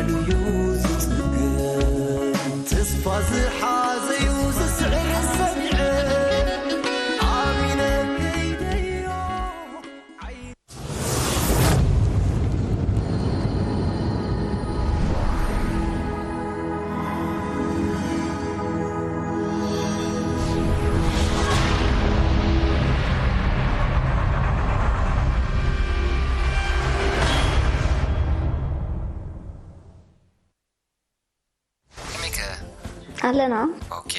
እዩ ዝጽገብ። ተስፋ ዝሓዘዩ ዝስዕር ሰሚዐ፣ ኣሚነ ከይደዮ። ከመይከ? ኣለና። ኦኬ።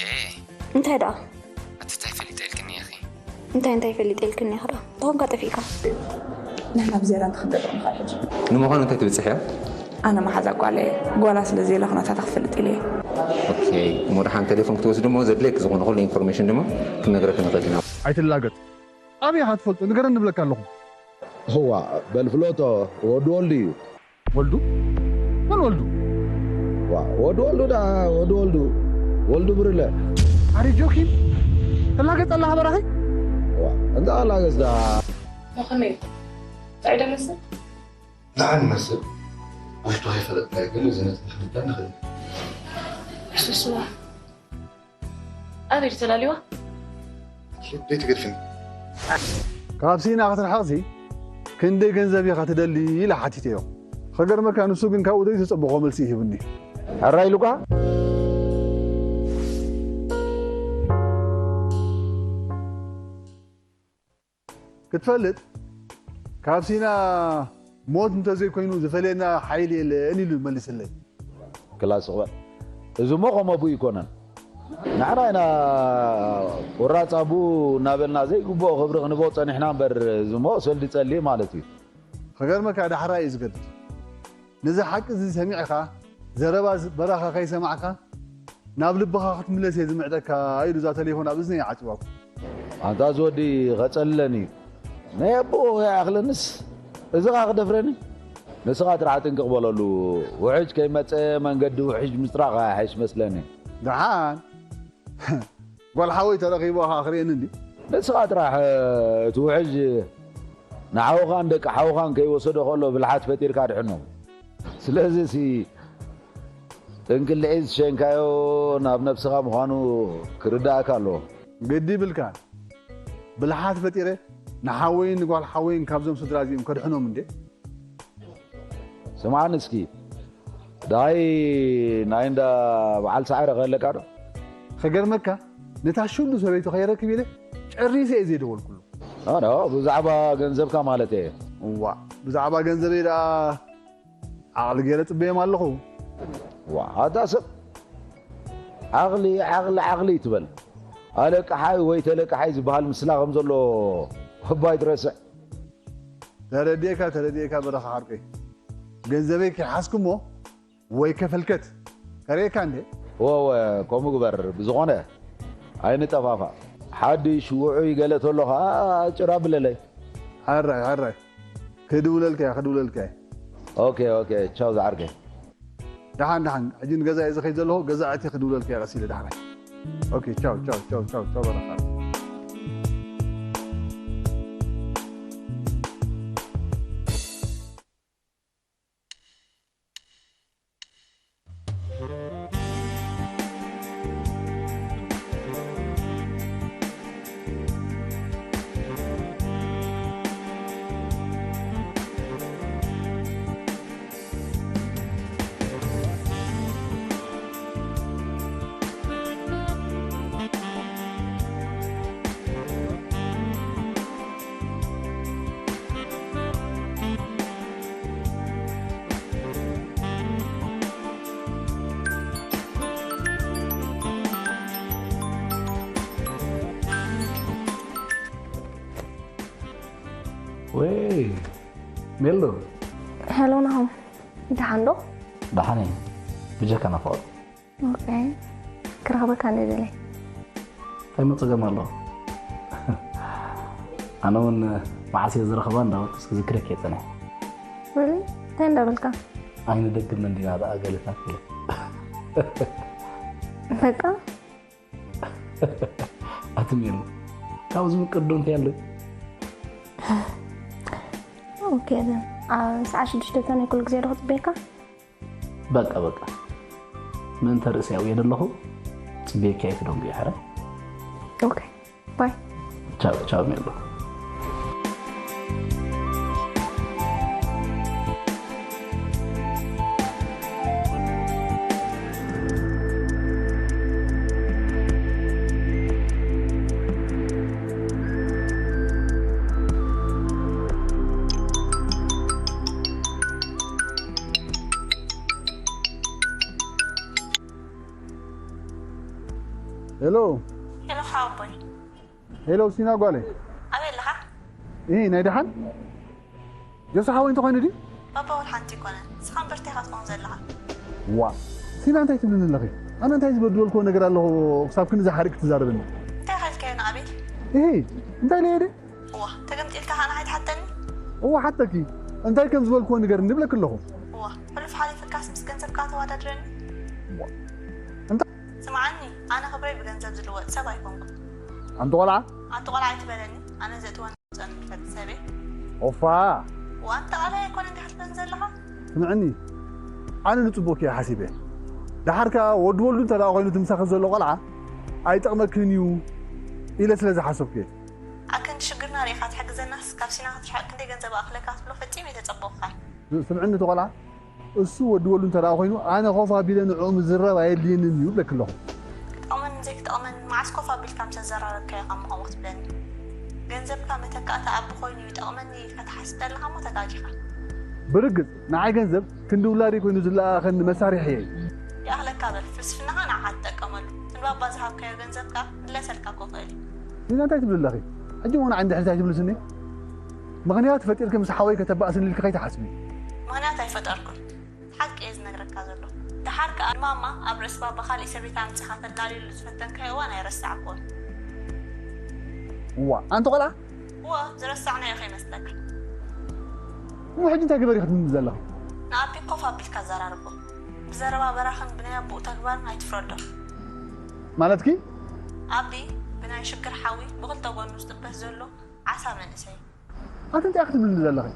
እንታይ ደኣ? እቲ እንታይ ፈሊጠ ኢልክኒ ኢኺ? እንታይ እንታይ ፈሊጠ ኢልክኒ ኢኺ ደኣ? እንታይ ኮንካ ጠፊእካ? ንሕና ብዝያዳ ንክንጠጥቕ ንኽእል ሕጂ። ንምዃኑ እንታይ ትብጽሕ እያ? ኣነ መሓዛ ጓል እየ። ጓላ ስለ ዘየላ ኩነታታ ክፈልጥ ኢለ እየ። ኦኬ። እሞ ደሓን ቴሌፎን ክትወስድ እሞ ዘድልየኪ ዝኾነ ኩሉ ኢንፎርሜሽን ድማ ክንነግረኪ ንኽእል ኢና። ኣይትላገጥ። ኣበይ ኢኻ ትፈልጦ? ንገረኒ ንብለካ ኣለኹ። እዋ፣ በል ፍለጦ፣ ወዲ ወልዱ እዩ። ወልዱ? መን ወልዱ? ዋ፣ ወዲ ወልዱ ደኣ፣ ወዲ ወልዱ። ወልዱ ብርለ። ኣሪ ጆኪን? ተላገጽ ኣለኻ በራኺ? ዋ፣ እንታ ኣላገጽ ደኣ። መኸመይ? ጥዑይ ዶ መስል? ደሓን መስል። ውሽጡ ከይፈለጥናዮ ግን እዚ ነጥቢ ክንዳን ንኽእል። ሕሱስዋ። ኣበይ ተላልዩዋ? ዘይትገድፍኒ። ካብ ሲና ክትርሕቕሲ ክንደይ ገንዘብ ኢኻ ትደሊ? ኢለ ሓቲተዮ። ከገርመካ ንሱ ግን ካብኡ ዘይተጸበኾ መልሲ ይህብኒ። ሕራይ ኢሉካ? ክትፈልጥ፣ ካብ ሲና ሞት እንተዘይኮይኑ ዝፈልየና ሓይሊ የለን ኢሉ መሊስለይ። ክላስ ኽበል። እዚ እሞ ከም ኣቦኡ ኣይኮነን። ንሕና ኢና ቁራጽ ኣቦኡ እናበልና ዘይግብኦ ክብሪ ክንቦ ጸኒሕና እምበር፣ እዚ እሞ ሰልዲ ጸሊ ማለት እዩ። ክገርመካ፣ ዳሕራይ እዩ ዝገድድ። ነዚ ሓቂ እዚ ሰሚዕኻ፣ ዘረባ ዝ-፣ በራኻ ከይሰማዕካ፣ ናብ ልብኻ ክትምለስ እየ ዝምዕደካ ኢሉ እዛ ቴሌፎን ኣብ እዝነይ ዓጺዋኩ። ኣንታ እዚ ወዲ ኸጸልለኒ እዩ። ናይ ኣቦኡ ከይኣኽለንስ፣ እዚ ኸኣ ክደፍረኒ? ንስኻ ጥራሕ ጥንቅቕ በለሉ። ውሕጅ ከይመጸ መንገዲ ውሕጅ ምስራቕ ይሓይሽ መስለኒ። ደሓን። ጓል ሓወይ ተረኺቡ ኸኣ ክርእየኒ እንድዩ። ንስኻ ጥራሕ እቲ ውሕጅ ንሓውኻን ደቂ ሓውኻን ከይወሰዶ ከሎ ብልሓት ፈጢርካ ድሕኖም። ስለዚ ሲ ጥንቅልዒ ዝሸንካዮ ናብ ነብስኻ ምዃኑ ክርዳእካ ኣለዎ። ግዲ ይብልካን። ብልሓት ፈጢረ ንሓወይን ንጓል ሓወይን ካብዞም ስድራ እዚኦም ከድሕኖም እንዴ? ስምዓኒ እስኪ፣ ደሃይ ናይ እንዳ በዓል ሰዓረ ከለካ ዶ? ከገርመካ፣ ነታ ሽሉ ሰበይቱ ከይረክብ ኢለ ጨሪሰ እየ ዘይደወልኩሉ። ኖ፣ ኖ፣ ብዛዕባ ገንዘብካ ማለት እየ። እዋ፣ ብዛዕባ ገንዘበይ ደኣ ዓቕሊ ገይረ ጽበዮም ኣለኹ። ዋ፣ ኣታ ሰብ ዓቕሊ፣ ዓቕሊ፣ ዓቕሊ ትበል። ኣለቃሓይ ወይ ተለቃሓይ ዝበሃል ምስላ ከም ዘሎ እባ ኣይትረስዕ። ተረዲኤካ፣ ተረዲኤካ በረኻ ሓርቀይ። ገንዘበይ ከይሓዝኩሞ ወይ ከፈልከት ከርእየካ እንዴ? እወ፣ እወ፣ ከምኡ ግበር። ብዝኾነ ኣይንጠፋፋእ። ሓድሽ ውዑይ ገለ ተሎ ኸኣ ጭራ ብለለይ። ሕራይ፣ ሕራይ። ክድውለልካ እየ፣ ክድውለልካ እየ። ኦኬ፣ ኦኬ፣ ቻው ዝዓርከይ። ደሓን፣ ደሓን። ሕጂ ንገዛ እየ ዝኸይድ ዘለኹ፣ ገዛ ኣትየ ክድውለልካ እየ ቀስ ኢለ ዳሕራይ። ኦኬ፣ ቻው፣ ቻው፣ ቻው፣ ቻው፣ ቻው፣ በረኻ። ወይ ሜሎ። ሄሎ ናሆም፣ ደሓን ዶ? ደሓን እየ፣ ብጀካ ናፍቖት። ኦኬ፣ ክረኽበካ እንደ ደለይ። እንታይ እሞ ጸገም ኣለዎ? ኣነ እውን መዓስ እየ ዝረኽባ እንዳበልኩስ ክዝክረኪ እየ ጸኒሐ። ሪሊ? እንታይ እንዳበልካ? ኣይንደግምን ዲና ደኣ ገለታት ኢለ። በቃ። ኣቲ ሜሉ፣ ካብዚ ምቅር ዶ እንታይ ኣሎ? ኦኬ፣ then፣ ኣብ ሰዓት ሽዱሽተ ብተን ኩሉ ግዜ ዶ ክጽበየካ? በቃ በቃ፣ ምእንተ ርእሰይ ኣብየ ዘለኹ። ጽቤኪ ኣይትደንጉ ይሕረ። ኦኬ፣ ባይ። ቻው ቻው ሜሉ። ሄሎ ሄሎ ሓወቦይ። ሄሎ፣ ሲና ጓለይ። ኣበይ ኣለኻ? እ ናይ ደሓን ጆሲ ሓወይ እንተኾይኑ ድዩ? ባባ ወላ ሓንቲ ኣይኮነን። ንስኻ እምበር እንታይ ኢኻ ትኸውን ዘለኻ? ዋ፣ ሲና እንታይ ትብልኒ ኣለኺ? ኣነ እንታይ ዝበድወልክዎ ነገር ኣለኹ ክሳብ ክንዚ ሓሪቕ ትዛረበኒ? እንታይ ኢኻ ኢልካዮ ንኣቤል? እሂ፣ እንታይ ኢለዮ ድየ? እዋ፣ ተገምጢልካ ኸኣ ንዓይ ትሓተኒ? እዋ ሓተኪ፣ እንታይ ከም ዝበልክዎ ንገርኒ እብለኪ ኣለኹ። እዋ፣ ሕሉፍ ሓሊፍካስ ምስ ገንዘብካ ተወዳድረኒ? እዋ፣ እንታይ? ስምዓኒ፣ ኣነ ክብረይ ብገንዘብ ዝልወጥ ሰብ ኣይኮንኩን። ኣንቲ ቆልዓ? ኣንቲ ቆልዓ ኣይትበለኒ፣ ኣነ ዘእትወን ዘውፅእን ዝፈልጥ ሰብ እየ። ኦፋ! እዋ፣ ኣንታ ቃላይ ኣይኮነን ዲኻ ትብለኒ ዘለኻ? ስምዕኒ፣ ኣነ ንጽቡቕ እየ ሓሲበ። ደሓር ከኣ ወዲ ወልዱ እንተ ደኣ ኮይኑ እቲ ምሳኺ ዘሎ ቆልዓ ኣይጠቕመክን እዩ ኢለ ስለ ዝሓሰብኩ እየ። ኣብ ክንዲ ሽግርና ርኢኻ ትሕግዘናስ ካብ ሲና ክትርሕቕ ክንደይ ገንዘብ እኣኽለካ ክትብሎ ፈጺመ ኣይተጸበኹኻን። ስምዕኒ እቲ ቆልዓ እሱ ወዲ ወልዱ እንተ ደኣ ኮይኑ ኣነ ኮፍ ኣቢለ ንዕኡ ምዝራብ ኣየድልየንን እዩ እብለኪ ኣለኹ። ክጠቕመንን ዘይክጠቕመንን መዓስ ኮፍ ኣቢልካ ምስ ኣዘራረብካዮ ኢኻ እሞ ከምኡ ክትብለኒ? ገንዘብካ መተካእታ ኣቢ ኮይኑ ይጠቕመኒ ኢልካ ትሓስብ ተለኻ እሞ ተጋጊኻ። ብርግጽ ንዓይ ገንዘብ ክንዲ ውላደይ ኮይኑ ዝለኣኸኒ መሳርሒ እየ። ይኣኽለካ በል፣ ፍልስፍናኻ ንዓኻ ትጠቀመሉ። ንባባ ዝሃብካዮ ገንዘብ ከኣ ክምለሰልካ እኮ ይኽእል እዩ። ሊና እንታይ ትብሊ ኣለኺ? ሕጂ እውን ንዓይ እንድሕር እንታይ ትብልስኒ? ምኽንያት ፈጢርኪ ምስ ሓወይ ከተባእስኒ ኢልኪ ከይትሓስቢ። ምኽንያት ኣይፈጠርኩን። ሓቂ እየ ዝነግረካ ዘለኹ። ደሓር ከኣ ንማማ ኣብ ርእሲ ባባ ካሊእ ሰበይቲ ኣምጺኻ ተዳልየሉ ዝፈተንካዮ እዋን ኣይረሳዕኩዎን። እዋ ኣንቲ ቆልዓ። እወ ዝረሳዕናዮ ከይመስለካ። እሞ ሕጂ እንታይ ግበሪ ክትብልኒ ዘለኺ? ንኣቢ ኮፍ ኣቢልካ ኣዘራርቦ። ብዘረባ በራኽን ብናይ ኣቦኡ ተግባርን ኣይትፍረዶ። ማለትኪ? ኣቢ ብናይ ሽግር ሓዊ ብኽልተ ጎኑ ዝጥበስ ዘሎ ዓሳ መንእሰይ እዩ። ኣንቲ እንታይ ክትብልኒ ዘለኺ?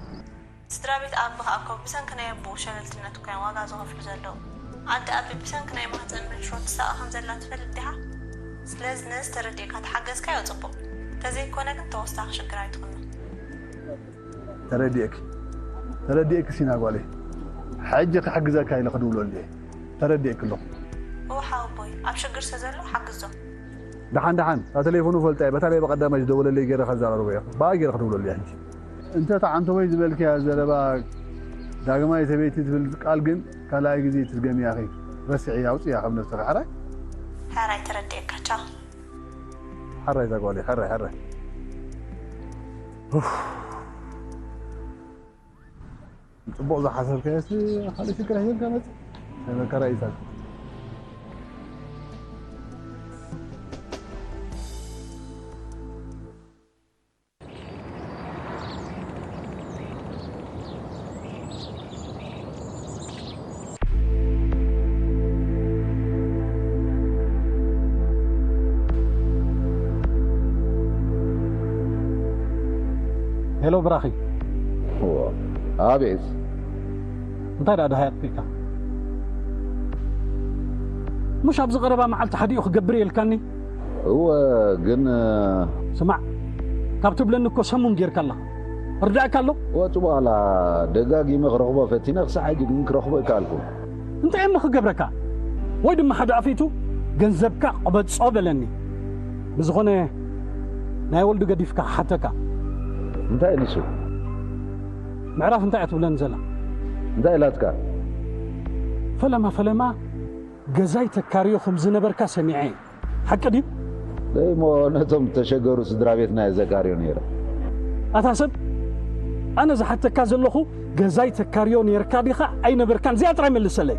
ስድራ ቤት ኣቢ ከኣ እኮ ብሰንኪ ናይ ኣቦኡ ሸለልትነት እኮ እዮም ዋጋ ዝኸፍሉ ዘለዉ። ኣደ ኣቢ ብሰንኪ ናይ ማህጸን መንሽሮ ትሳቐ ከም ዘላ ትፈልጥ ዲኻ? ስለዚ ነዚ ተረዲእካ ተሓገዝካዮ ጽቡቕ። ተዘይኮነ ግን ተወሳኺ ሽግር ኣይትኹኖ። ተረዲእኪ ተረዲእኪ ሲና ጓለይ። ሕጂ ክሕግዘካ ኢለ ክድውለሉ እየ። ተረዲእኪ ኣለኹ። እወ ሓወቦይ ኣብ ሽግር ስለ ዘሎ ሓግዞ። ደሓን ደሓን እታ ተሌፎኑ ፈልጣ እየ። በታ ናይ በቐዳማይ ዝደወለለይ ገይረ ከዘራርቦ እየ። ብኣ ገይረ ክድውለሉ እየ ሕጂ። እንተ እታ ዓንተቦይ ዝበልክያ ዘረባ ዳግማይ ሰበይቲ ትብል ቃል ግን ካልኣይ ግዜ ትድገምያ ኢኺ። ረስዕያ ኣውፅያ ካብ ነብስኺ ሓራይ። ሕራይ ተረዲእካ ቻው። ሕራይ እዛ ጓለይ ሕራይ ሕራይ። ኡፍ። ጽቡቕ ዝሓሰብካዮስ ካልእ ሽግር ሒዘልካ መጽእ። ናይ መከራ እዩ። ሄሎ ብራኺ። እዎ፣ ኣቤት። እንታይ ደኣ ደሃይ ኣጥፊእካ? ምሽ ኣብዚ ቀረባ መዓልቲ ሓዲኡ ክገብር እየ ኢልካኒ? እወ፣ ግን ስማዕ፣ ካብ ትብለኒ እኮ ሰሙን ጌርካ ኣለኻ። ርዳእካ ኣሎ? እወ፣ ጽቡቕ ኣላ። ደጋጊመ ክረኽቦ ፈቲነ፣ ክሳዕ ሕጂ ግን ክረኽቦ ኣይከኣልኩን። እንታይ እሞ ክገብረካ? ወይ ድማ ሓደ ኣፍኢቱ ገንዘብካ ቅበጾ በለኒ። ብዝኾነ ናይ ወልዱ ገዲፍካ ክሓተካ። እንታይ ንሱ? ምዕራፍ እንታይ እያ ትብለኒ ዘላ? እንታይ ኢላትካ? ፈለማ ፈለማ ገዛይ ተካርዮ ከም ዝነበርካ ሰሚዐ። ሓቂ ድዩ? ደይሞ ነቶም ዝተሸገሩ ስድራ ቤትና እየ ዘካርዮ ነይረ። ኣታ ሰብ፣ ኣነ ዝሓተካ ዘለኹ ገዛይ ተካርዮ ነይርካ ዲኻ ኣይነበርካን? እዚኣ ጥራይ መልሰለይ።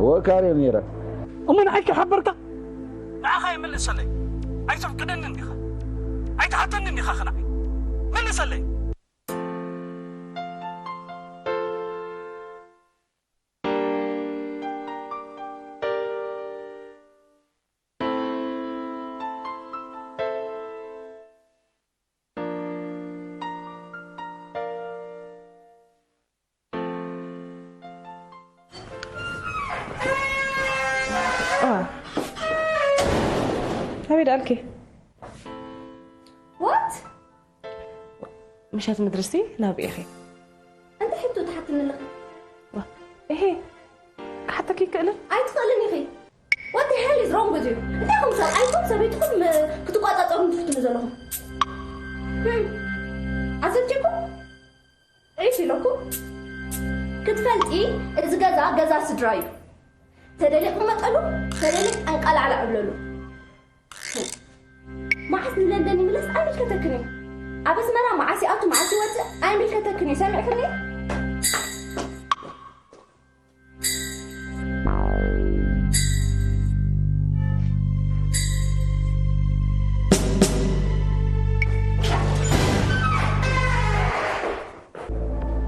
እወ ካርዮ ነይረ። እሞ ንዓይ ከይሓበርካ ንዓኻ እየ መልሰለይ። ኣይተፍቅደንን ዲኻ? ኣይትሓተንን ዲኻ ኸ ንዓይ? መልሰለይ። ኣበይ ደኣልኪ? What? ምሸት ምድርሲ ናብ ኢኺ። እንተ ሕቶ ትሓትኒ ኣለኺ? እሄ ክሓተኪ ይክእልን? ኣይትኽእልን ኢኺ። What the hell is wrong with you? እንታይ ኢኹም ሰብ ኣይኩም ሰበይትኹም ክትቋጻጸሩ ትፍትኑ ዘለኹም? ዓዘብቲኩም? ዒፍ ኢለኩም? ክትፈልጢ እዚ ገዛ ገዛ ስድራ እዩ። ተደሊ ቅመጠሉ፣ ተደሊ ጠንቃላዕላ ዕብለሉ። መዓስ ንለንደን ይምለስ ኣይምልከተክን እዩ። ኣብ ኣስመራ መዓስ ይኣቱ መዓስ ይወፅእ ኣይምልከተክን እዩ። ሰሚዕክኒ?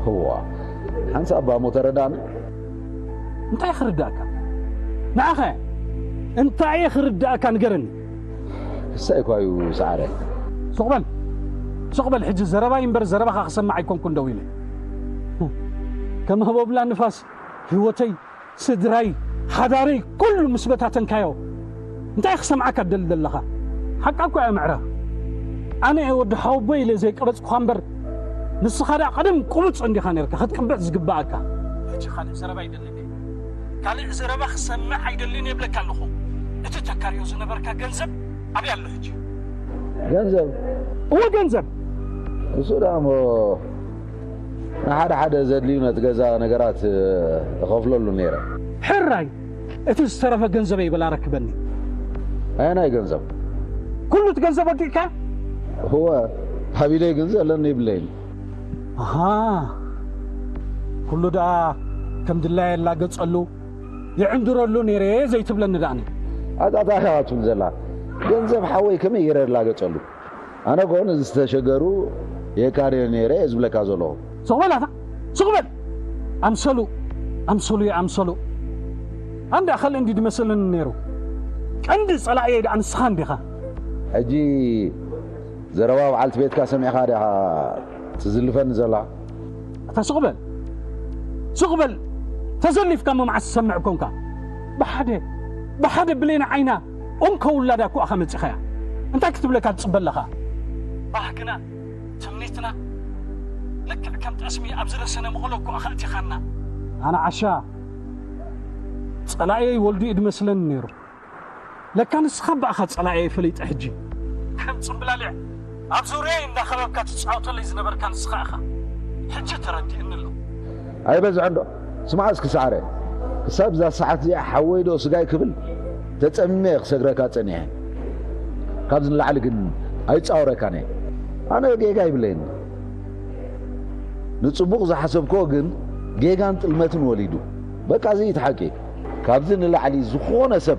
ህዋ ሓንሳብ እባ እሞ ተረዳእና። እንታይ ክርዳእካ ንዓኸ እንታይ ክርዳእካ ንገረኒ። ክሳይ እኳ እዩ ሰዓረ። ሱቕ በል ሱቕ በል ሕጂ ዘረባይ እምበር ዘረባኻ ክሰምዕ ኣይኮንኩን ደው ኢለ። ከም ህቦብላ ንፋስ ህይወተይ ስድራይ ሓዳረይ ኩሉ ምስ በታተንካዮ እንታይ ክሰምዓካ ትደሊ ዘለኻ? ሓቃ እኮ እያ ምዕራብ። ኣነ እየ ወዲ ሓወቦይ ኢለ ዘይቀበጽኩኻ እምበር ንስኻ ደኣ ቀደም ቁቡጽ እንዲኻ ነርካ ክትቅበጽ ዝግብኣካ። ሕጂ ካልእ ዘረባ ኣይደልን እየ። ካልእ ዘረባ ክሰምዕ ኣይደልን የብለካ ኣለኹ። እቲ ተካርዮ ዝነበርካ ገንዘብ ኣበይ ኣሎ ሕጂ? ገንዘብ እወ ገንዘብ እሱ ደኣ እሞ ንሓደ ሓደ ዘድልዩ ነቲ ገዛ ነገራት እኸፍለሉ ነይረ። ሕራይ እቲ ዝተረፈ ገንዘበይ በላ ረክበኒ። ኣየናይ ገንዘብ? ኩሉ እቲ ገንዘብ ወዲእካ? እወ ኣብ ኢደይ ግን ዘለኒ ይብለይን። ኣሃ ኩሉ ደኣ ከም ድላይ የላገጸሉ ይዕንድረሉ ነይረ ዘይትብለኒ ደኣኒ። ኣጣጣ ኢኻ ትብል ዘላ ገንዘብ ሓወይ ከመይ ገይረ ላገጸሉ? ኣነ ኮን ዝተሸገሩ የካርዮ ነይረ እየ ዝብለካ ዘለኹ። ሱቕ በል ኣታ ሱቕ በል ኣምሰሉ ኣምሰሉ እየ ኣምሰሉ። ኣንዳ ኸልእ እንዲ ድመስልን ነይሩ ቀንዲ ጸላእየይ ደኣ ንስኻ እንዲኻ። ሕጂ ዘረባ በዓልቲ ቤትካ ሰሚዕኻ ዲኻ ትዝልፈኒ ዘላ? ኣታ ሱቕ በል ሱቕ በል ተዘሊፍካ እሞ መዓስ ትሰምዕ ኮንካ? ብሓደ ብሓደ ብሌን ዓይና ኡንኮ ውላዳ እኮ ኣኻ መጺኻያ። እንታይ ክትብለካ ትጽበ ኣለኻ? ባህግና ትምኒትና ልክዕ ከም ጠስሚ ኣብ ዝረሰነ መቐሎ እኮ ኣኻ እቲኻና። ኣነ ዓሻ ጸላእየይ ወልዱ እዩ ድመስለኒ ነይሩ። ለካ ንስኻ እምበኣኻ ጸላእየይ ፈሊጠ ሕጂ። ከም ጽምብላሊዕ ኣብ ዙርያይ እንዳኸበብካ ትጻወተለይ ዝነበርካ ንስኻ ኢኻ። ሕጂ ተረዲእኒ ኣሎ። ኣይበዝሕን ዶ? ስማዕ እስኪ ሰዓረ፣ ክሳብ እዛ ሰዓት እዚኣ ሓወይ ዶ ስጋይ ክብል ተጸሚመ እየ ክሰግረካ ጸኒሐ። ካብዚ ንላዕሊ ግን ኣይጻወረካን እየ። ኣነ ጌጋ ይብለይን። ንጽቡቕ ዝሓሰብክዎ ግን ጌጋን ጥልመትን ወሊዱ። በቃ እዚ እዩ እቲ ሓቂ። ካብዚ ንላዕሊ ዝኾነ ሰብ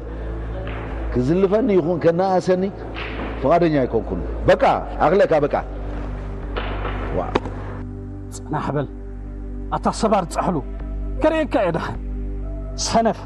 ክዝልፈኒ ይኹን ከነኣእሰኒ ፍቓደኛ ኣይኮንኩን። በቃ ኣኽለካ በቃ። ዋ ጽናሕ በል ኣታ ሰባር ጻሕሉ ከርእየካ እየ ደሓን ሰነፍ።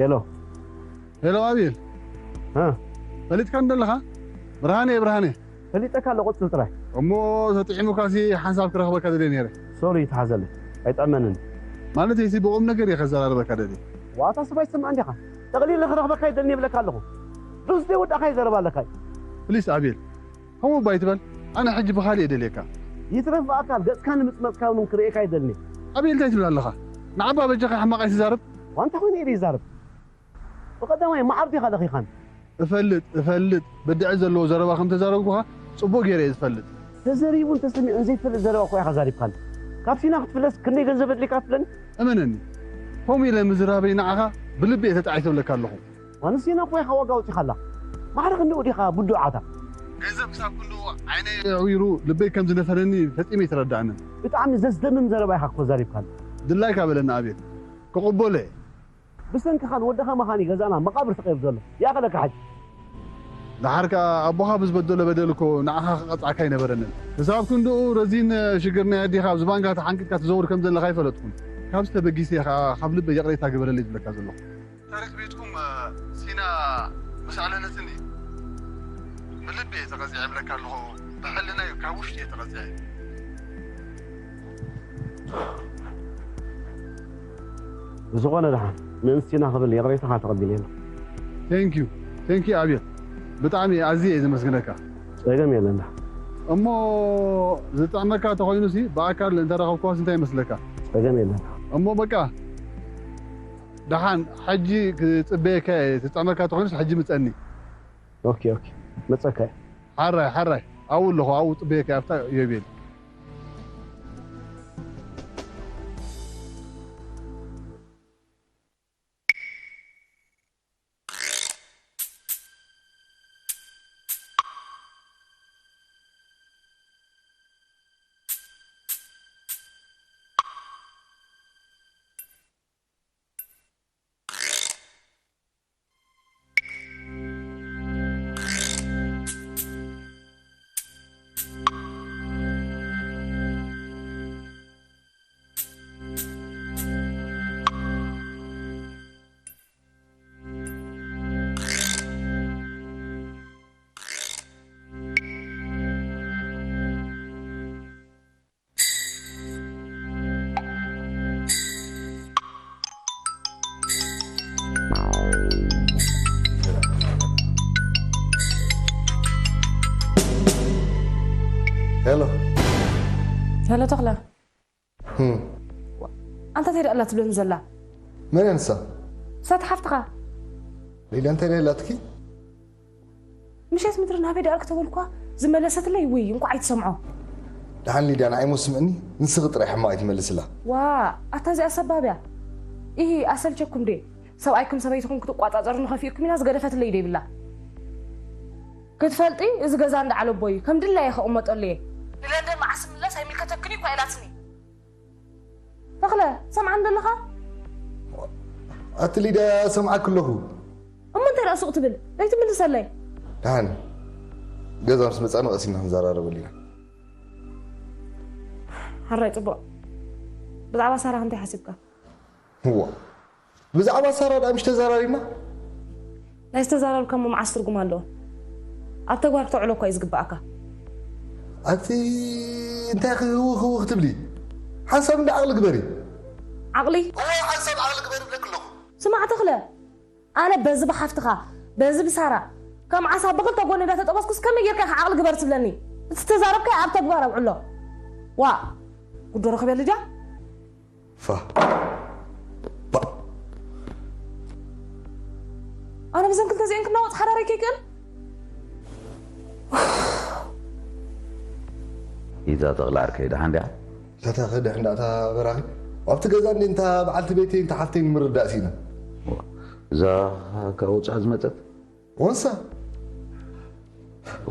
ሄሎ ሄሎ ኣቤል እ ፈሊጥካኒ ዶ ኣለኻ? ብርሃነ እየ ብርሃነ። ፈሊጠካ ኣሎ ቅጽል ጥራይ። እሞ ተጥዒሙካሲ ሓንሳብ ክረኽበካ ደልየ ነይረ። ሶሪ ይትሓዘለይ ኣይጥዕመንን። ማለተይሲ ብቑም ነገር እየ ከዘራርበካ ደልየ። ዋታ ሰብ ኣይትሰምዕን ዲኻ? ጠቕሊለ ክረኽበካ ይደልን ይብለካ ኣለኹ። ዶስ ዘይወዳእካዮ ዘረባ ኣለካ እዩ። ፕሊስ ኣቤል ከምኡ እባ ኣይትበል። ኣነ ሕጂ ብኻልእ እየ ደልየካ። ይትረፍ ብኣካል ገጽካ ንምጽመጽካ እውን ክርእየካ ኣይደልን እየ። ኣቤል እንታይ ትብል ኣለኻ? ንዓባ በጃኻ ሕማቕ ኣይትዛረብ። ዋንታ ኮይነ እየ ዘይዛረብ። ብቐዳማይ መዓር ዲኻ ለኺኻን? እፈልጥ እፈልጥ በድዐ ዘለዎ ዘረባ ከም ተዛረብኩኻ ጽቡቕ ገይረ እየ ዝፈልጥ። ተዘሪቡን ተሰሚዑን ዘይፈልጥ ዘረባ እኮ ኢኻ ዛሪብካኒ። ካብ ሲና ክትፍለስ ክንደይ ገንዘብ ኣድልየካ ትብለኒ? እመነኒ ከምኡ ኢለ ምዝራበይ ንዓኻ ብልቢ እየ ተጣዒሰ እብለካ ኣለኹ። ዋንስ ኢና እኮ ኢኻ ዋጋ ኣውጺኻላ። ማዕረ ክንድኡ ዲኻ ብዱዓታ? ገንዘብ ክሳብ ክንድኡ ዓይነይ ኣዕዊሩ ልበይ ከም ዝነፈለኒ ፈጺመ ኣይተረዳእንን። ብጣዕሚ ዘስደምም ዘረባ ኢኻ እኮ ዘሪብካኒ። ድላይካ በለኒ ኣቤል። ክቕበሎ እየ። ብሰንክኻን ወድኻ ምኻን እዩ ገዛና መቓብር ተቐይሩ ዘሎ። ይኣኸለካ ሕጂ። ደሓር ከኣ ኣቦኻ ብዝበደሎ በደል እኮ ንዓኻ ክቐጽዓካ ኣይነበረንን። ክሳብ ክንድኡ ረዚን ሽግር ናይ ኣዴኻ ኣብ ዝባንካ ተሓንቂጥካ ትዘውር ከም ዘለኻ ኣይፈለጥኩን። ካብዚ ተበጊሰ እየ ከኣ ካብ ልበይ ይቕሬታ ግበረለይ ዝብለካ ዘለኹ። ታሪኽ ቤትኩም፣ እ፣ ሲና ምስ ኣዕለለትኒ ብልቢ እየ ተቐጺዐ እብለካ ኣለኹ። ብሕልናይ ካብ ውሽጢ እየ ተቐጺዐ። ብዝኾነ ደሓን ንእንስቲና ክብል ይቕሬታኻ ተቐቢለ ኣለኹ። Thank you. Thank you ኣቤል። ብጣዕሚ ኣዝየ እየ ዘመስግነካ። ጸገም የለን። እሞ ዝጥዕመካ ተኾይኑሲ ብኣካል እንተረኸብኩዋስ እንታይ ይመስለካ? ጸገም የለን። እሞ በቃ ደሓን ሕጂ ክጽበየካ እየ። ዝጥዕመካ ተኾይኑስ ሕጂ ምጸኒ። ኦኬ፣ ኦኬ። መጸካ እየ። ሓራይ፣ ሓራይ። ኣብኡ ኣለኹ፣ ኣብኡ ጽበየካ እየ፣ ኣብታ ዮቤል። ሄሎ። ሄሎ ተኽለ። ህም። ኣንታ እንታይ ደኣ ኣላ ትብለኒ ዘላ? መን እያ ንሳ? እሳት ሓፍትኻ። ሊዳ እንታይ ደኣ ኣላትኪ? ምሸት ምድሪ ናበይ ደኣ ተበልኳ? ዝመለሰትለይ ውይ እንኳዕ ኣይትሰምዖ። ደሓን ሊዳ ንዓይ ሞ ስምዕኒ፣ ንስኺ ጥራይ ሕማቕ ኣይትመልስላ። ዋ፣ ኣታ እዚኣ ሰባብ እያ። ኢሂ፣ ኣሰልቸኩም ድየ? ሰብኣይኩም ሰበይትኹም ክትቋጻጸሩ ንኸፊእኩም ኢላ ዝገደፈትለይ ደይብላ። ክትፈልጢ፣ እዚ ገዛ እንዳ ዓለቦ እዩ። ከም ድላየ ከቕመጠሉ እየ። ንለንደን መዓስ ምለስ ኣይምልከተክን እዩ እኳ ኢላትኒ። ተኽለ፣ ሰምዓኒ ዘለኻ? ኣቲ ሊዳ፣ ሰምዓኪ ኣለኹ። እሞ እንታይ ደኣ ሱቕ ትብል? ዘይትምልሰለይ? ደሓን፣ ገዛ ምስ መጻና ቀስ ኢልና ክንዘራረበሉ ኢና። ሓራይ ጽቡቕ። ብዛዕባ ሳራ እንታይ ሓሲብካ? እዋ፣ ብዛዕባ ሳራ ደኣ ምሽ ተዘራሪብና? ናይ ዝተዛረብካሞ መዓስ ትርጉም ኣለዎ? ኣብ ተግባር ክተውዕሎ እኳ እዩ ዝግብኣካ። ኣቲ እንታይ ክህውኽ ህውኽ ትብሊ? ሓንሳብ እንዳ ዓቕሊ ግበሪ። ዓቕሊ? እዎ፣ ሓንሳብ ዓቕሊ ግበሪ እብለኪ ኣለኹ። ስማዕ ተኽለ፣ ኣነ በዚ ብሓፍትኻ፣ በዚ ብሳራ፣ ከም ዓሳ ብኽልተ ጎኒ እንዳተጠበስኩስ ከመይ ጌርካ ኢኻ ዓቕሊ ግበር ትብለኒ? እቲ ዝተዛረብካዮ ኣብ ተግባር ኣውዕሎ። ዋእ፣ ጉዶ ረኺበ ልጃ? ፋ። ባ። ኣነ ብዘን ክልተ እዚአን ክናወጽ ሓዳረይ ከይክእል? ኢዛ ተኽለ ዓርከይ፣ ደሓን ድያ? እታ ተኽለ ደሕን እታ በራኺ። ኣብቲ ገዛ እንደ እንታ በዓልቲ ቤተይ እንታ ሓፍተይ ንምርዳእ ሲና። እዛ ካብ ወጻኢ ዝመጸት? ወንሳ።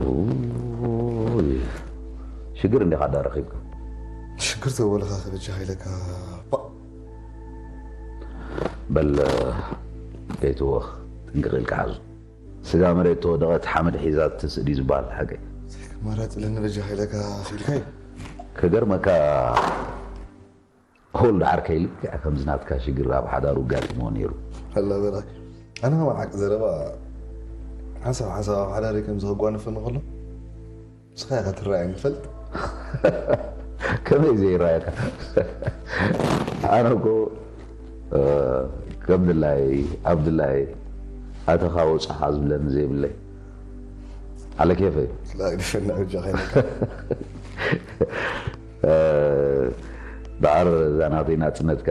ኡይ፣ ሽግር እንዲኻ ዳ ረኺብካ? ሽግር ተበልኻ ከበጃ ኢለካ። ባ። በል፣ ከይትወኽ ጥንቅቕ ኢልካ ሓዙ። ስጋ መሬት ተወደቐት ሓመድ ሒዛ ትስእድ እዩ ዝበሃል ሓቂ። ዘይከማራጭ ለኒ በጃ ኢለካ ኢልካይ። ከገርመካ፣ ወልዱ ዓርከይ ልክዕ ከምዚ ናትካ ሽግር ኣብ ሓዳሩ ኣጋጢምዎ ነይሩ። ኣላ በራኺ፣ ኣነ ከማን ሓቂ ዘረባ ሓንሳብ ሓንሳብ ኣብ ሓዳረይ ከምዚ ከጓንፈኒ ከሎ፣ ንስኻ ኢኻ ትረኣየኒ፣ ትፈልጥ? ከመይ ዘይረኣየካ? ኣነ እኮ፣ እ፣ ከም ድላይ፣ ኣብ ድላይ ኣተኻ ወጻኻ ዝብለኒ ዘይብለይ። ዓለ ኬፈይ። ላ፣ ግደፈና በጃኻ ኢለካ። እ፣ ደሓር እዛ ናተይ ናጽነትካ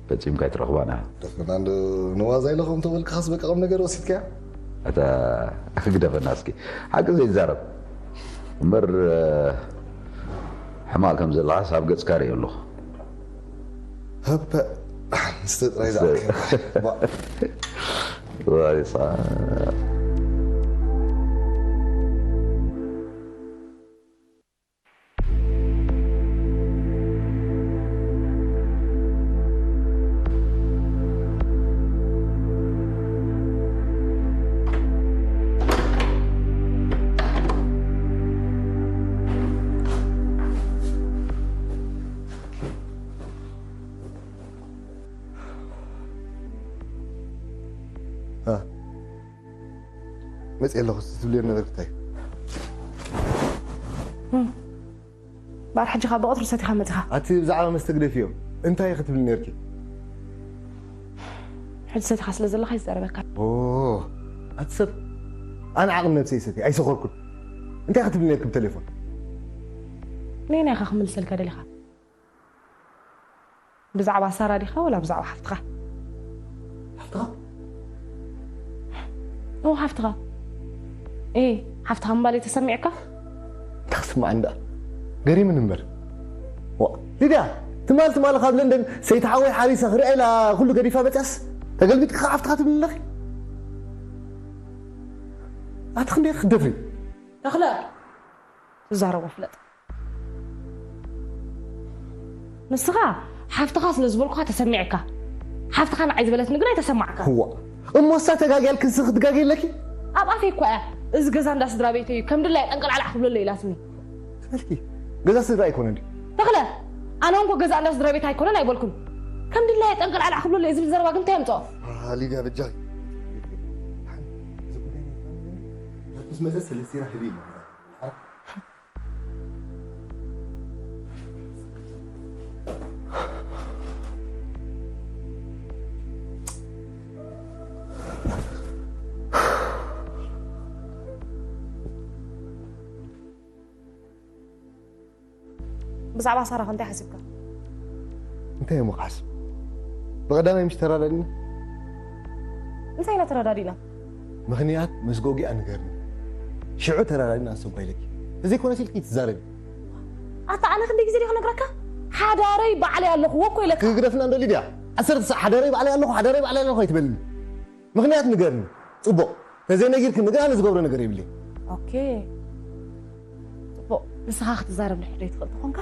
ፈጺምካ ኣይትረኽባን ኢኻ። ደፈና እንዶ ንዋዛ ኢለ ከምኡ ተበልካኸስ በቃ ቁም ነገር ወሲድካያ? ኣታ ግደፈና እስኪ። ሓቂ ዘይዛረብ እምበር፣ እ፣ ሕማቕ ከም ዘለኻስ ኣብ ገጽካ ርእየ ኣለኹ። ሃበ፣ ንስተ ጥራይ ዝኣክል። ባ- ወሪሳ። መፅእ ኣለኹ። ትብልዮ ነገር እንታይ? እምበር ሕጂ ካብ ብቐትሩ ሰቲኻ መፂኻ? ኣቲ ብዛዕባ መስተ ግደፍዮ። እንታይ ክትብል ነርኪ? ሕጂ ሰቲኻ ስለ ዘለኻ ይዛረበካ። ኣቲ ሰብ፣ ኣነ ዓቕሚ ነብሰይ ሰቲ ኣይሰኸርኩን። እንታይ ክትብል ነርኪ ብቴሌፎን? ነየናይ ኢኻ ክምልሰልካ ደሊኻ? ብዛዕባ ሳራ ዲኻ ወላ ብዛዕባ ሓፍትኻ? ሓፍትኻ? ኦ፣ ሓፍትኻ። ኤ፣ ሓፍትኻ ምባለይ ተሰሚዕካ? እንታይ ክስማዕ እንዳ? ገሪምን እምበር። ዋ፣ ሊድያ፣ ትማል ትማል ካብ ለንደን ሰይቲ ሓወይ ሓሪሳ ክሪኣ ኢላ ኩሉ ገዲፋ መፅያስ ተገልቢጥካ ሓፍትኻ ትብል ኣለኺ? ኣቲ ክንደይ ክትደፍሪ? ተኽለ፣ ትዛረቦ ፍለጥ። ንስኻ ሓፍትኻ ስለ ዝበልኩኻ ተሰሚዕካ። ሓፍትኻ ንዓይ ዝበለትኒ ግን ኣይተሰማዕካ። እዋ፣ እሞ እሳ ተጋግያ ኢልኪ ንስኺ ክትጋግይ ኣለኪ? ኣብ ኣፈይ እኳ እያ፣ እዚ ገዛ እንዳ ስድራ ቤተይ እዩ፣ ከም ድላየ ጠንቀልዓላዕ ክብለለይ ኢላትኒ። ትበልኪ፣ ገዛ ስድራ ኣይኮነን ድዩ? ተኽለ፣ ኣነ እውን እኮ ገዛ እንዳ ስድራ ቤት ኣይኮነን ኣይበልኩን። ከም ድላየ ጠንቀልዓላዕ ክብለለይ ዝብል ዘረባ ግን እንታይ የምፅኦ? ኣሃ፣ ሊድያ በጃኺ። እዚ ጉዳይ ናይ ፋሚሊ ምስ መፀ ሰለስቲና ህቢ ኢልና። ብዛዕባ ሳራ ከ እንታይ ሓሲብካ? እንታይ እሞ ክሓስብ? ብቐዳማይ ምሽ ተራዳዲና? እንታይ ኢና ተረዳዲና? ምኽንያት መስጎጊኣ ንገርኒ። ሽዑ ተረዳዲና ኣሰጓ ኢለኪ። ተዘይኮነስ ኢልኪ ትዛረቢ። ኣታ ኣነ ክንደይ ግዜ ዲኹ ነግረካ? ሓዳረይ ባዕለይ ኣለኹዎ እኮ ኢለካ። ክግደፍና እንዶ ሊድያ? ዓሰርተ ሰዓት ሓዳረይ ባዕለይ ኣለኹ፣ ሓዳረይ ባዕለይ ኣለኹ ኣይትበልኒ። ምኽንያት ንገርኒ። ጽቡቕ። ተዘይነጊርክኒ ግን ኣነ ዝገብሮ ነገር የብለይ። ኦኬ። ጽቡቕ። ንስኻ ክትዛረብ ንሕዶ ይትኽእል ተኾንካ፣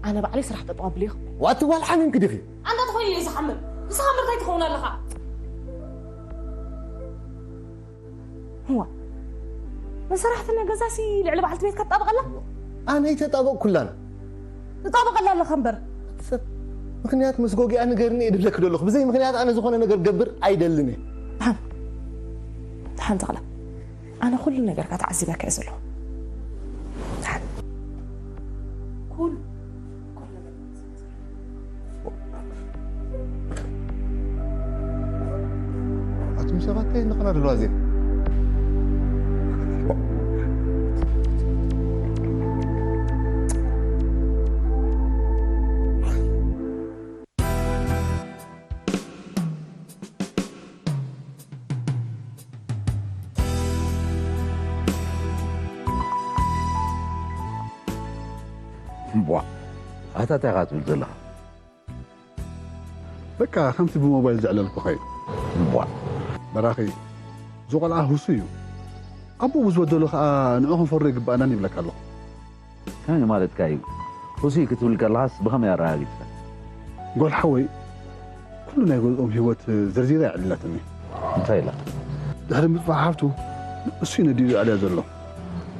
ኣነ ባዕለይ ስራሕ ጠጠው ኣብለይ ይኽእል። ዋቲ ጓል ሓሚምኪ ዲኺ? ኣንታ ተኾይኑ እዩ ዝሓምም። ንስኻ እምበር እንታይ ትኸውን ኣለኻ? እዋ። ንሰራሕተኛ ገዛሲ ልዕሊ በዓልቲ ቤትካ ትጣበቐላ? ኣነ ኣይተጣበቕኩላን። ትጣበቐላ ኣለኻ እምበር። ሰብ ምኽንያት መስጎጊኣ ንገርኒ እየ ድብለኪ ዘለኹ። ብዘይ ምኽንያት ኣነ ዝኾነ ነገር ገብር ኣይደልን እየ። ደሓን። ደሓን ተኽለ። ኣነ ኩሉ ነገርካ ተዓዚበካ እየ ዘለኹ። ደሓን። ኩሉ፣ ኩሉ ነገር ኣቱም ሰባት እንታይ ንቕና ደለዋ እዚኣ? እምቧ፣ ኣታ እንታይ ኢኻ ትብል ዘለኻ? በቃ፣ ከምቲ ብሞባይል ዘዕለልኩኻ እዩ። እምቧ። በራኺ፣ እዚ ቆልዓ ሁሱ እዩ። ኣቦኡ ምስ በደሉ ኸኣ ንዑ ክንፈርዶ ይግባኣናን ይብለካ ኣለኹ። ከመይ ማለትካ እዩ? ሁሱ እዩ ክትብል ከለኻስ ብኸመይ ኣረጋጊጽካ? ጓል ሓወይ፣ ኩሉ ናይ ገዝኦም ህይወት ዘርዚራ እያ ኣዕሊላትኒ። እንታይ ኢላ? ድሕሪ ምጥፋእ ሓፍቱ፣ ንሱ እዩ ነዲኡ ዘዕልያ ዘሎ።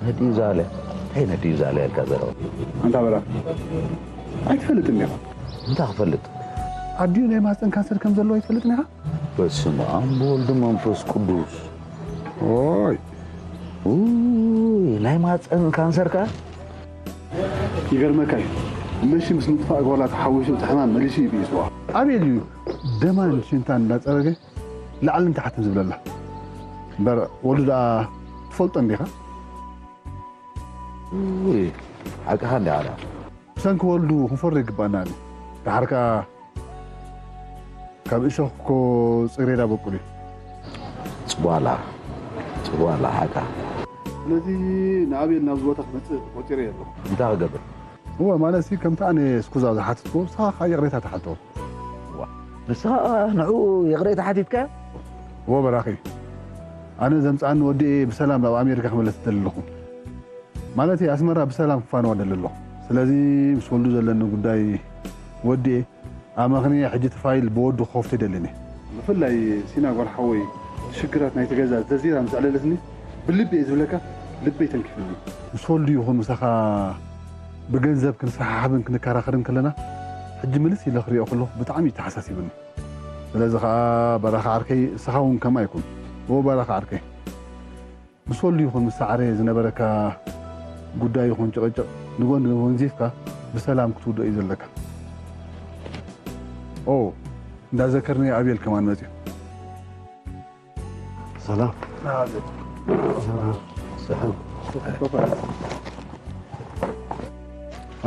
ነዲኡ ዘዕልያ? እንታይ ነዲኡ ዘዕልያ ኢልካ ዘረባ? ኣንታ በራ፣ ኣይትፈልጥን ዲኻ? እንታይ ክፈልጥ? ኣዲኡ ናይ ማህፀን ካንሰር ከም ዘለዎ ኣይትፈልጥን ኢኻ? በስመ ኣብ ወወልድ መንፈስ ቅዱስ። ኦይ። ኡይ፣ ናይ ማህፀን ካንሰር ከ? ይገርመካ እዩ። መሺ ምስ ምጥፋእ ጓላ ተሓዊሱ እቲ ሕማም መሊሱ እዩ ብኢስዋ። ኣቤል እዩ ደማን ሽንታን እንዳፀረገ ላዕልን ታሕትን ዝብለላ። እምበር ወልዱ ደኣ ትፈልጦ እንዲኻ? ኡይ፣ ሓቅኻ እንዲኻ ደኣ። ብሰንኪ ወልዱ ክንፈርዶ ይግባና ኣሎ። ደሓር ከኣ ካብ እሾኽ እኮ ጽሬዳ በቁል እዩ። ጽዋላ፣ ጽዋላ ሓቃ። ስለዚ ንኣቤል ናብዚ ቦታ ክመጽእ ቆጺረ ኣለኹ። እንታይ ክገብር? እወ፣ ማለት ሲ ከምቲ ኣነ ስኩዛ ዝሓትትኩ፣ ንስኻ ኸኣ ይቕሬታ ትሓቶ። እዋ፣ ንስኻ ንዕኡ ይቕሬታ ሓቲትካዮ? እወ በራኺ፣ ኣነ ዘምጽኣኒ ወዲኤ ብሰላም ናብ ኣሜሪካ ክመለስ እደሊ ኣለኹ። ማለት ኣስመራ ብሰላም ክፋነዋ እደሊ ኣለኹ። ስለዚ ምስ ወልዱ ዘለኒ ጉዳይ ወዲኤ ኣመኽንየ ሕጂ እቲ ፋይል ብወዱ ክኸፍቶ ኣይደልን እየ። ብፍላይ ሲና ጓል ሓወይ ሽግራት ናይቲ ገዛ ዘርዚራ ምስ ኣዕለለትኒ ብልቢ እየ ዝብለካ፣ ልበይ ተንኪፍኒ። ምስ ወልዱ ይኹን ምሳኻ ብገንዘብ ክንሰሓሓብን ክንከራኸርን ከለና ሕጂ ምልስ ኢለ ክሪኦ ከለኹ ብጣዕሚ እዩ ተሓሳሲብኒ። ስለዚ ኸኣ በራኺ ዓርከይ፣ እስኻ እውን ከምኣ ይኩን። እወ በራኺ ዓርከይ፣ ምስ ወልዱ ይኹን ምስ ሰዓረ ዝነበረካ ጉዳይ ይኹን ጭቕጭቕ ንጎኒ ወንዚፍካ ብሰላም ክትውድኦ እዩ ዘለካ። ኦ፣ እንዳዘከርኒ ኣቤል ከማን መጽዩ። ሰላም። ሰላም።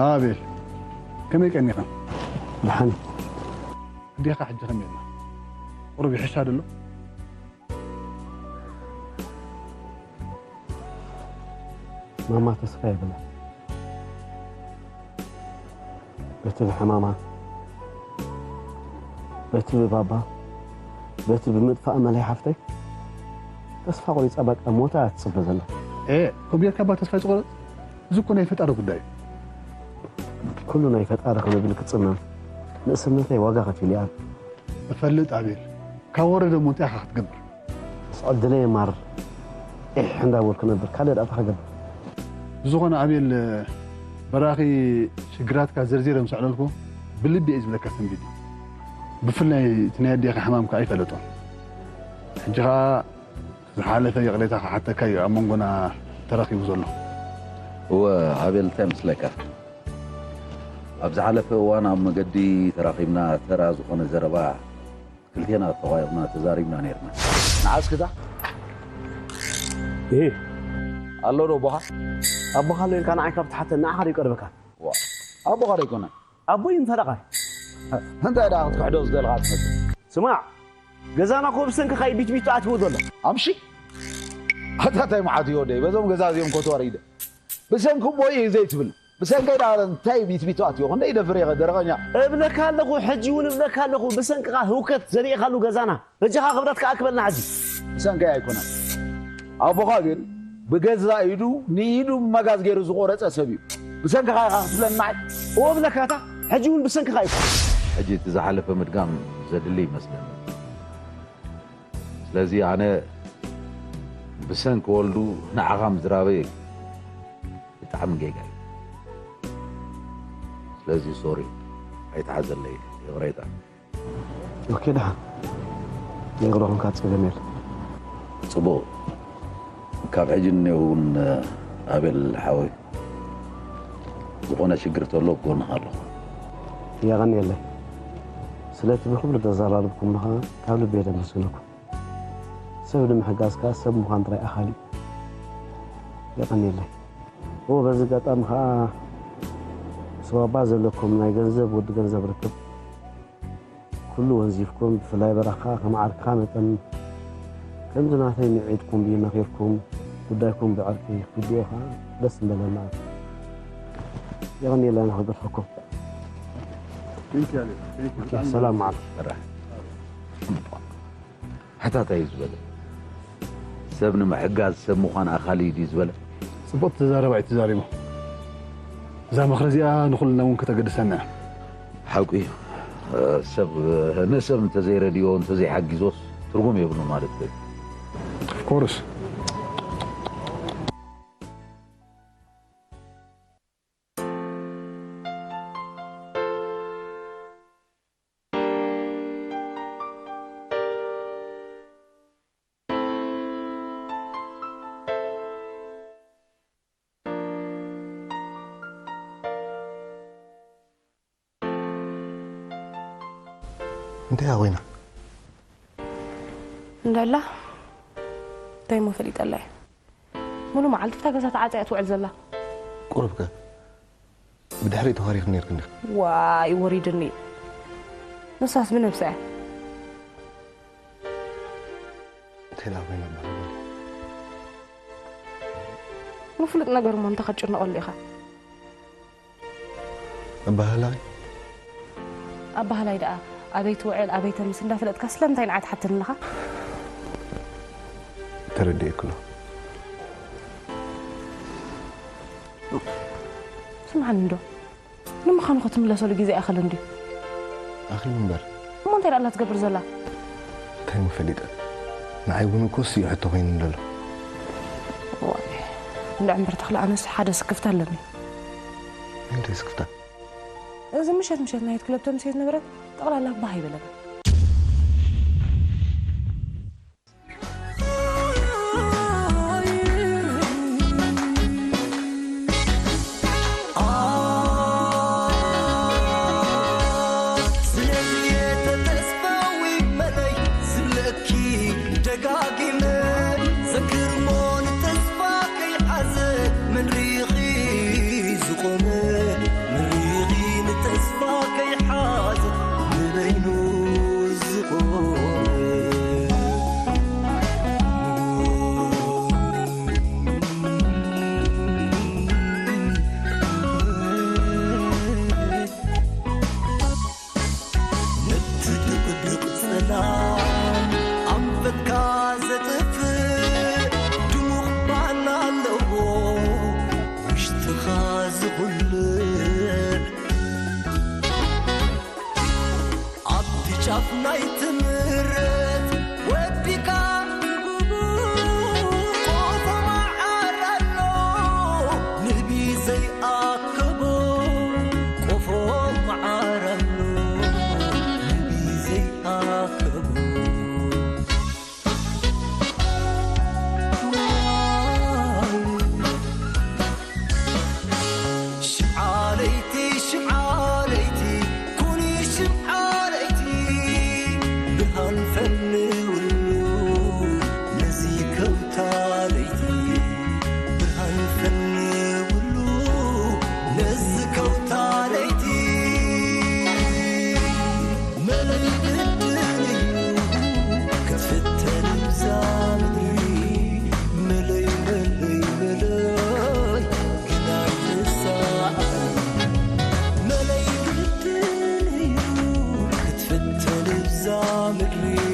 ኣቤል፣ ከመይ ቀኒኻ? ደሓን። ኣዴኻ ሕጂ ከመይ ኣላ? ቁሩብ ይሕሻ ዶ ኣሎ? ማማ ተስፋ የብላን። በቲ ብሕማማ፣ በቲ ብባባ፣ በቲ ብምጥፋእ መለይ ሓፍተይ ተስፋ ቆሪጻ በቃ ሞታ እያ ትጽበ ዘላ። ኤ፣ ከምኡ ጌርካ እባ ተስፋ ይትቆረጽ? እዚ እኮ ናይ ፈጣሪ ጉዳይ እዩ። ኩሉ ናይ ፈጣሪ ክንብል ክጽመም ንእስነተይ ዋጋ ከፊለ እየ። እፈልጥ ኣቤል፣ ካብ ወረደ እሞ እንታይ ኢኻ ክትገብር? ምስ ዕድለይ እማር ዒሕ እንዳበልኩ ነብር፣ ካልእ ደኣ እንታይ ክገብር? ብዝኾነ ኣቤል፣ በራኺ ሽግራትካ ዘርዚረ ምስ ኣዕለልኩ ብልቢ እየ ዝብለካ ሰንቢድ እዩ። ብፍላይ እቲ ናይ ኣዴኻ ሕማም ከኣ ኣይፈለጦን። ሕጂ ኸኣ ዝሓለፈ ይቕሬታ ክሓተካ እዩ ኣብ መንጎና ተረኺቡ ዘሎ። እወ ኣቤል፣ እንታይ መስለካ? ኣብ ዝሓለፈ እዋን ኣብ መገዲ ተራኺብና ተራ ዝኾነ ዘረባ ክልቴና ተዋይቕና ተዛሪብና ነይርና። ንዓስክታ? እህ። ኣሎ ዶ ኣቦኻ? ኣቦኻ ኣሎ ኢልካ ንዓይ ካብ ትሓተኒ ንዓኻ ዶ ይቀርበካ? ዋ፣ ኣቦኻ ዶ ኣይኮነን? ኣቦይ እንተ ደኣ ኸ? እንታይ ደኣ ክትክሕዶ ዝደለኻ ትመስል? ስማዕ፣ ገዛና እኮ ብሰንክኻ እዩ ቢትቢቱ ኣትይዎ ዘሎ። ኣምሺ? ኣታ እንታይ መዓት እዩ ወደይ? በዞም ገዛ እዚኦም ኮትዋር ኢደ። ብሰንኪ እሞ እዩ ዘይትብል። ብሰንከይ ደኣ እንታይ ቢትቢቱ ኣትዮ? ክንደይ ይደፍር እየ ደረቐኛ። እብለካ ኣለኹ፣ ሕጂ እውን እብለካ ኣለኹ፣ ብሰንክኻ ህውከት ዘሊእኻሉ ገዛና። በጃኻ ክብረትካ ኣክበልና ሕጂ። ብሰንከይ ኣይኮነን። ኣቦኻ ግን ብገዛእ ኢዱ ንኢዱ ብመጋዝ ገይሩ ዝቖረጸ ሰብ እዩ። ብሰንክኻ ኢኻ ክትብለኒ ንዓይ? እወ እብለካ እታ፣ ሕጂ እውን ብሰንክኻ እዩ። ሕጂ እቲ ዝሓለፈ ምድጋም ዘድሊ ይመስለኒ። ስለዚ ኣነ ብሰንኪ ወልዱ ንዓኻ ምዝራበይ ብጣዕሚ ጌጋ እዩ። ስለዚ ሶሪ፣ ኣይትሓዘለይ፣ ይቕሬታ። ኦኬ፣ ደሓን። ይቕረ ኹንካ፣ ጸገም የለን። ጽቡቕ። ካብ ሕጂ ንኔው እውን ኣቤል ሓወይ፣ ዝኾነ ሽግር ተሎ ኣብ ጎንኻ ኣለኹ። የቐንየለይ። ስለቲ ብኽብሪ ዘዘራረብኩምኒ ኸኣ ካብ ልቢ እየ ዘመስግነኩም። ሰብ ንምሕጋዝ ከኣ ሰብ ምዃን ጥራይ ኣኻሊ እዩ። የቐንየለይ። እወ፣ በዚ ኣጋጣሚ ከኣ ምስ ባባ ዘለኩም ናይ ገንዘብ ወዲ ገንዘብ ርክብ ኩሉ ወንዚፍኩም፣ ብፍላይ በራኻ ከም ዓርክኻ መጠን ከምዚ ናተይ ምዒድኩም ብዩ መኺርኩም ጉዳይኩም ብዕርቂ ክትውድኡ ከኣ ደስ ምበለና። የቐንየለይ ንኽገድፈኩም። Thank you፣ ኣቤል። Thank you። ኦኬ፣ ብጣዕሚ ሰላም መዓልቲ። በራሕ። ሕታታይ እዩ ዝበለ? ሰብ ንምሕጋዝ ሰብ ምዃን ኣኻሊ ድዩ ዝበለ? ጽቡቕ ተዛረባ እዩ ተዛሪቡ። እዛ ምኽሪ እዚኣ ንኹልና እውን ከተገድሰና እያ። ሓቁ እዩ። ሰብ ንሰብ እንተዘይረድዮ፣ እንተዘይሓጊዞስ ትርጉም የብሉን ማለት እዩ። Of course። እንታይ ኮይና? እንዳላ እንታይ እሞ ፈሊጠላ እየ። ሙሉ መዓልቲ እታ ገዛ ተዓጽያ ትውዕል ዘላ። ቁሩብከ ብድሕሪ ተዋሪኽ ነይርክ እንዲኽ። ዋይ፣ ወሪድኒ። ንሳስ ብነብሳ እያ። እንታይ ደኣ ኮይና በሃላ? ንፍሉጥ ነገር እሞ እንታይ ክትጭነቐሉ ኢኻ? ኣባህላይ? ኣባህላይ ደኣ ኣበይ ትውዕል፣ ኣበይ ተምስ እንዳፈለጥካ ስለምንታይ ንዓይ ትሓተኒ ኣለኻ? ተረዲኤክሎ። ስምዓኒ እንዶ ንምዃኑ ክትምለሰሉ ግዜ ኣይኣኸልን ድዩ? ኣኺሉ እምበር። እሞ እንታይ ደኣ ኣላ ትገብር ዘላ? እንታይ ሞ ፈሊጠ? ንዓይ እውን እኮ እሱ እዩ ሕቶ ኮይኑ ዘሎ። ዋይ፣ እንድዒ እምበር ተኽለ፣ ኣነስ ሓደ ስክፍታ ኣለኒ። እንታይ ስክፍታ? እዚ ምሸት ምሸት ናይ ክለብ ተምስዮ ዝነበረት ጠቕላላ ባህ ኣይበለና። ስለዚ ተተስፋዊ መለይ ዝብለኪ ደጋጊመ ዘክርሞ ንተስፋ ከይሓዘ መን ሪኺ ዝቆመ መን ሪኺ ንተስፋ ከይሓዘ ንበይኑ ዝቆመ ነቲ ድቕድቕ ጸላም ኣንፈትካ ዘጥፍእ ድሙቕ ባና ኣለዎ ውሽጥኻ ዝኹልዕ ኣብቲ ጫፍ ናይ ትምረት ወዲካ ቆፎ መዓር ኣሎ ንቢ ዘይኣከቦ ቆፎ መዓር ኣሎ ንቢ ዘይኣከቦ ሽምዓ ለይቲ ሽምዓ ለይቲ ኩኒ ሽምዓ ለይቲ ብርሃን ፈንውሉ ነዚ ከውታ ለይቲ ብርሃን ፈንውሉ ነዚ ከውታ ለይቲ መለይ ግድን እዩ ክትፍተን እዛ ምድሪ መለይ መለይ መለይ ግና ይትሳዕ መለይ ግድን እዩ ክትፍተን እዛ ምድሪ